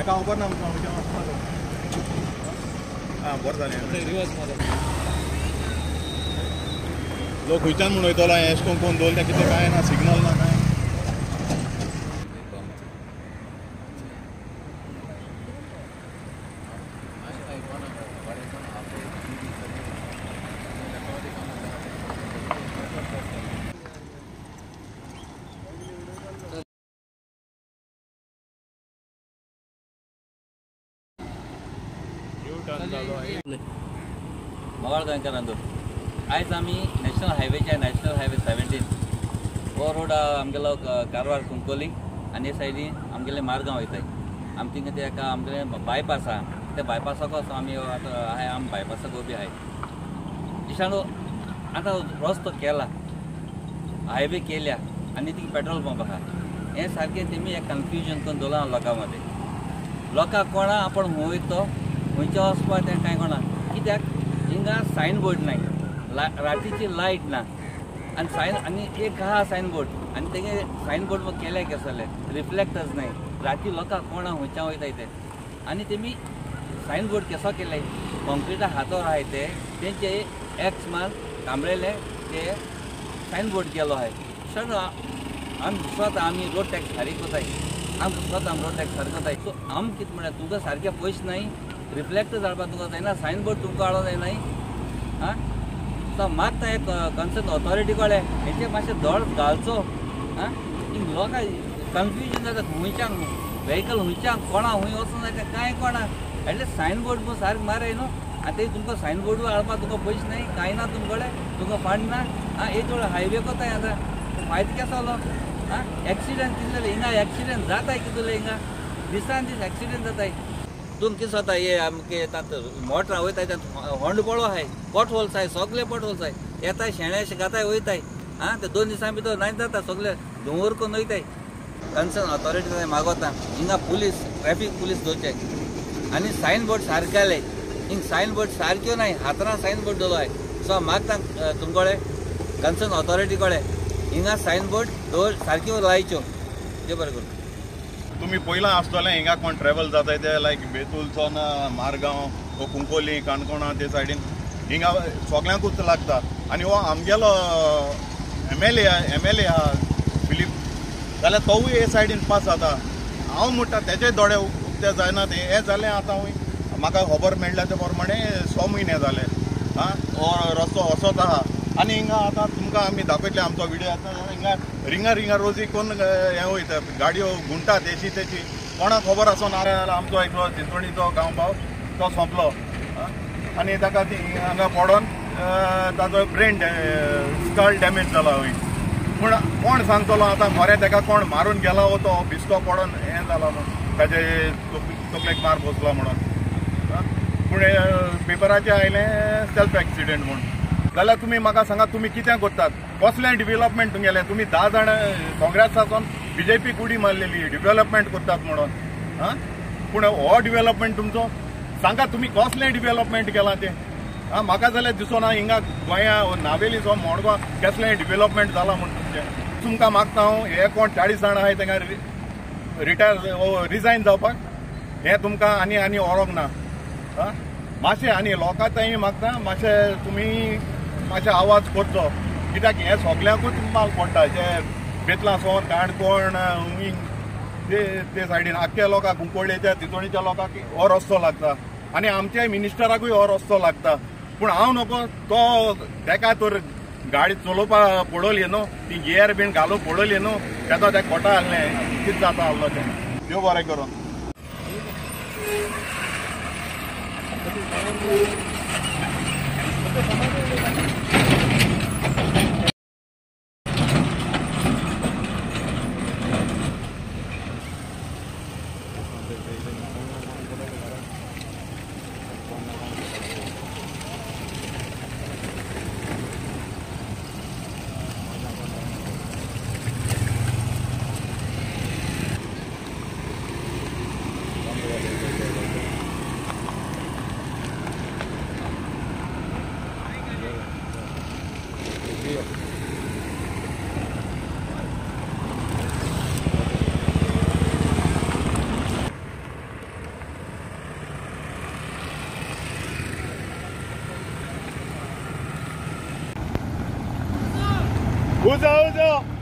तेका खबर ना वचपाचो. आं बरें जालें लोक खंयच्यान म्हूण वयतलो हें कोण कोण दवरलें कितें कांय ना सिग्नल ना कांय. मवाळ गोंयकारांनो, आयज आमी नॅशनल हायवेच्या नॅशनल हायवे 17 हो रोड आमगेलो कारवार कुंकोली आनी हे सायडीन आमगेले मारगांव वयताय. आमी थिंगा ते एका आमगेले बायपास आहा, त्या बायपासाक आमी आतां आहाय, आमी बायपासाक उबी आहाय. इशानो आतां रस्तो केला, हायवे केल्या आनी थिंगा पेट्रोल पंप आहा. हें सारकें तेमी एक कन्फ्युजन करून दवरलां लोकां मदें. लोकांक कोणा आपूण खंय वयता खंयच्या वचपा तें कांय कोणा, कित्याक हिंगा सायन बोर्ड नाय, रातीची लायट ना आनी सायन आनी एक आहा सायन बोर्ड आनी तेगे सायन बोर्ड मग केले केसले रिफ्लेक्टर्स नाय, राती लोकांक कोणा खंयच्या वयताय ते. आनी तेमी सायन बोर्ड केसो केले कॉन्क्रिटा हातोर आहाय ते तेंचे एक्स मार कांबळेले ते सायन बोर्ड केलो आहाय. सर आमी स्वता आमी रोड टॅक्स फारीक कोताय, आमकां स्वता आमी रोड टॅक्स फारीक कोताय. सो आम कितें म्हळ्यार तुमकां सारके पयशे नाय, रिफ्लेक्टर जाळपाक तुमकां जायना, सायन बोर्ड तुमकां हाडूंक जायना. आं सो मागता एक कन्सर्न ऑथॉरिटी कडेन हेचेर मातशें दोळ घालचो. आं लोकांक कन्फ्युजन जाता खंयच्यान वेहिकल खंयच्यान कोणा खंय वचूंक जाय कांय कोणा. एटलिस्ट सायन बोर्ड म्हूण सारकें माराय न्हू. आनी ते तुमकां सायन बोर्डूय हाडपाक तुमकां पयशे नाय, कांय ना तुमचे कडेन, तुमकां फंड ना. आं एक वेळ हायवे कोताय आतां फायदो केसो जालो? आं एक्सिडंट कितले हिंगा एक्सिडंट जाताय कितले हिंगा दिसान दीस एक्सिडंट जाताय. तूं कितें जाता हे आमगे तातूंत मोटरां वयताय तातूंत होंड पडो आहाय, पोट होल्स आहाय, सगळे पोट होल्स आहाय, येताय शेणे गाताय वयताय. आं ते 2 दिसां भितर नाय जाता सगळे धुंवर करून वयताय. कन्सर्न ऑथॉरिटी मागोता हिंगा पुलीस ट्रॅफीक पुलीस दवरचे आनी सायन बोर्ड सारके आले. हिंग सायन बोर्ड सारक्यो नाय, हातरां सायन बोर्ड दवरलो आहाय. सो हांव मागता तुमकडे कन्सर्न ऑथॉरिटी कडेन हिंगा सायन बोर्ड दवर सारक्यो लायच्यो. ते बरें करून तुमी पयलां आसतलें हिंगा कोण ट्रॅवल जाताय ते लायक बेतूलचो ना मारगांव वो कुंकोली काणकोणा ते सायडीन हिंगा सगळ्यांकूच लागता. आनी हो आमगेलो एम एल ए आहा फिलीप, जाल्यार तोवूय हे सायडीन पास जाता. हांव म्हणटा तेजे दोळे उक्ते जायना. ते हें जालें आतां म्हाका खबर मेळ्ळ्या ते प्रमाणे 6 म्हयने जाले. आं हो रस्तो असोच आहा. आनी हिंगा आतां तुमकां आमी दाखयतले आमचो विडियो. आतां हिंगा रिंगा रिंगा रोजी कोण हें वयता गाडयो घुंटा तेशी तेशी कोणाक खबर आसना. आमचो एकलो चिंचवणीचो गांव भाव तो सोंपलो आनी ताका ती हांगा पडोन ताजो ब्रेन स्कल डॅमेज जाला हय. पूण कोण सांगतलो आतां खरें ताका कोण मारून गेला वो तो बिस्को पडोन हें जाला म्हूण ताजे तकलेक मार बसलो म्हणून. पूण पेपराचेर आयलें सेल्फ एक्सिडंट म्हूण. जाल्यार तुमी म्हाका सांगा तुमी कितें करतात, कसलें डिवेलपमेंट तुमगेलें? तुमी 10 जाण काँग्रेसासून बीजेपीक उडी मारलेली डिवेलपमेंट करतात म्हणून. आं पूण हो डिवेलपमेंट तुमचो सांगा तुमी कसलें डिवेलपमेंट केलां तें? आं म्हाका जाल्यार दिसना हिंगा गोंया नावेली जावं मडगांव कसलें डिवेलपमेंट जालां म्हूण तुमचें. तुमकां मागता हांव हे कोण 40 जाणां आहाय तांकां रिटायर रिजायन जावपाक हें तुमकां आनी आनी व्हरोंक ना. आं मातशें आनी लोकां थंय मागता मातशें तुमी मातशें आवाज करचो, कित्याक हें सगल्यांकूच माल पडटा. जे बेतलां सावन काणकोण ते ते सायडीन आख्ख्या लोकांक कुंकळ्ळेच्या चिंचोणीच्या लोकांक हो रस्तो लागता आनी आमच्या मिनिस्टराकूय हो रस्तो लागता. पूण हांव नको तो तेका तर गाडी चलोवपा पडोली न्हू, ती गियर बीन घालूंक पडोली न्हू, तेका तें कोटा आहलें कितें जाता आहलो तें. देव बरें करूं. उजो उजो.